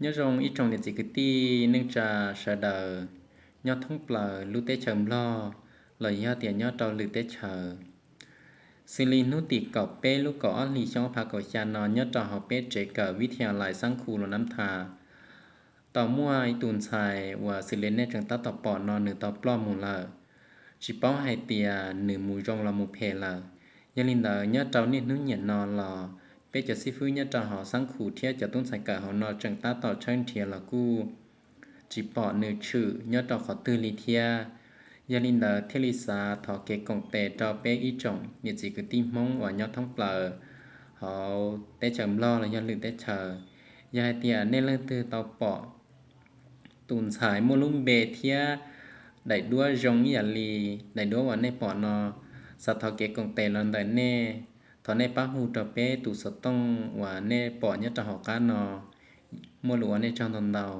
Nyob zoo ib tsoom niam txiv kwv tij neej tsa sawv daws nyob thoob plaws lub teb chaws Nplog los yog tias nyob rau lwm teb chaws. Xws li hnub tim kaum peb lub kaum ob hlis xyoo ob phav kaum xya no nyob rau hauv peb tsev kawm Vib Thi As Lais Xab Khu Los Nab Tha tau muaj ib tus ntxhais uas xws li nej tseem tab tom pom no nws tau ploj mus lawm, tsis paub hais tias nws mus zoo los mus phem lawm. Yog li ntawd nyob rau niaj hnub niam no los peb cov xib fwb nyob rau hauv Xab Khu thiab cov tub ntxhais kawm hauv no tseem tab tom tshawb nrhiav los kuj tsis pom nws tshwm nyob rau qhov twg li thiab. Yog li ntawd thiaj li xav thov kev koom tes rau peb ib tsoom niam txiv kwv tij Hmoob uas nyob thoob plaws hauv teb chaws Nplog los yog lwm teb chaws. Yog hais tias nej leej twg tau pom tus ntxhais muaj lub npe thiab daim duab zoo ib yam li daim duab uas nej pom no, xav thov kev koom tes los ntawm nej, thov nej pab hu rau peb tus xov tooj uas nej pom nyob rau hauv qab no, muaj lus ua nej tsaug ntau ntau.